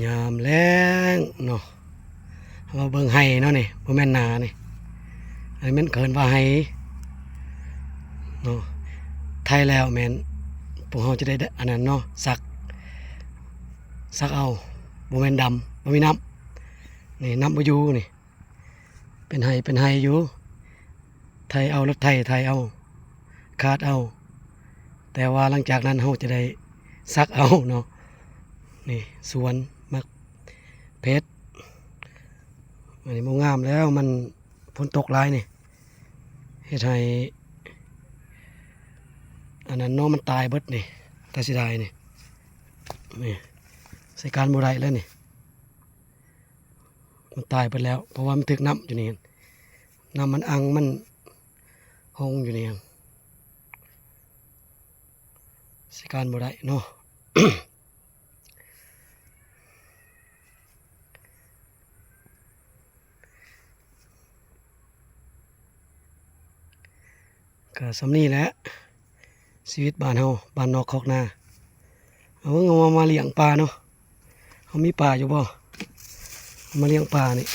ຍາມແລ້ງເນາະ ເຮົາມາເບິ່ງໄຮ່ເນາະນີ້ ບໍ່ແມ່ນນານີ້ ອັນນີ້ແມ່ນເອີ້ນວ່າໄຮ່ເນາະ. ໄຖແລ້ວແມ່ນພວກເຮົາຈະໄດ້ ອັນນັ້ນເນາະ ສັກ ສັກເອົາ ບໍ່ແມ່ນດຳ ບໍ່ມີນ້ຳ ນີ້ ນ້ຳບໍ່ຢູ່ນີ້ ເປັນໄຮ່ເປັນໄຮ່ຢູ່ ໄຖເອົາ ລົດໄຖໄຖເອົາ ຄາດເອົາ ແຕ່ວ່າຫຼັງຈາກນັ້ນເຮົາຈະໄດ້ສັກເອົາເນາະ. ນີ້ສວນໝາກເຜັດ ອັນນີ້ບໍ່ງາມແລ້ວ ມັນຝົນຕົກຫຼາຍນີ້ ເຮັດໃຫ້ອັນນັ້ນເນາະ ມັນຕາຍເບິດນີ້ ຕາເສຍດາຍນີ້ ນີ້ໃຊ້ການບໍ່ໄດ້ແລ້ວນີ້. ມັນຕາຍເບິດແລ້ວ ເພາະວ່າມັນຖືກນ້ຳຢູ່ນີ້ ນ້ຳມັນອັ່ງ ມັນຫົ່ງຢູ່ນີ້ ໃຊ້ການບໍ່ໄດ້ເນາະ. ກະສ່ຳນີ້ແຫຼະ ຊີວິດບ້ານເຮົາ ບ້ານນອກຄອກນາ. ເອົາເບິ່ງ ເອົາມາລ້ຽງປາເນາະ ເຮົາມີປາຢູ່ບໍ່? ເອົາມາລ້ຽງປານີ້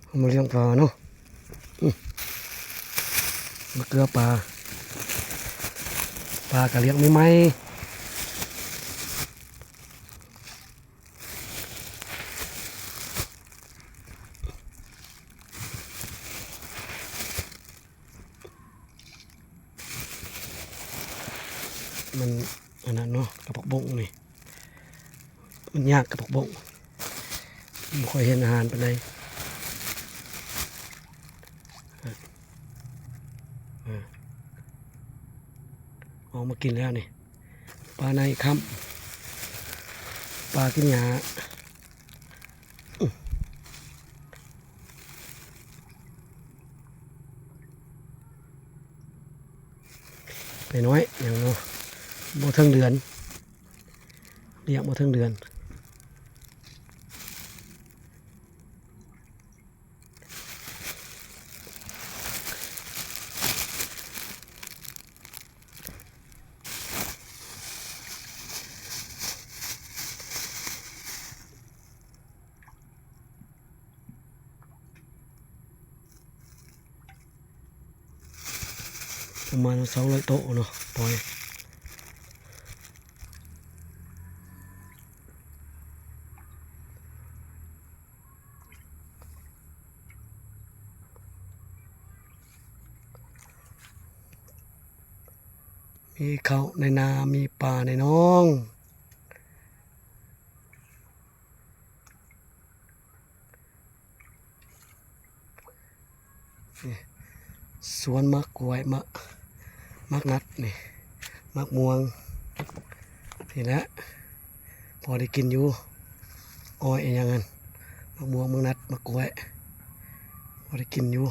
ເອົາມາລ້ຽງປາເນາະ. ອື ມາເກືອປາ ປາກະລ້ຽງໃໝ່ໆ ມັນອັນນັ້ນເນາະ ກະຜັກບົ້ງນີ້ ມັນຍາກກະຜັກບົ້ງ ບໍ່ຄ່ອຍເຫັນອາຫານປານໃດ. ອາ ອອກມາກິນແລ້ວນີ້ ປາໃນຄຳ ປາກິນຫຍ້າ. ໄກ່ນ້ອຍຫຍັງເນາະ ບໍ່ເຖິງເດືອນ ລ້ຽງບໍ່ເຖິງເດືອນ. ປະມານສອງຮ້ອຍໂຕເນາະ ປ່ອຍ. ມີເຂົ້າໃນນາ ມີປາໃນໜອງ. ນີ້ ສວນໝາກກ້ວຍ ໝາກ ໝາກນັດນີ້ ໝາກມ່ວງ ນີ້ແຫຼະ ພໍໄດ້ກິນຢູ່ ອ້ອຍອີຫຍັງຫັ້ນ ໝາກມ່ວງ ໝາກນັດ ໝາກກ້ວຍ ພໍໄດ້ກິນຢູ່.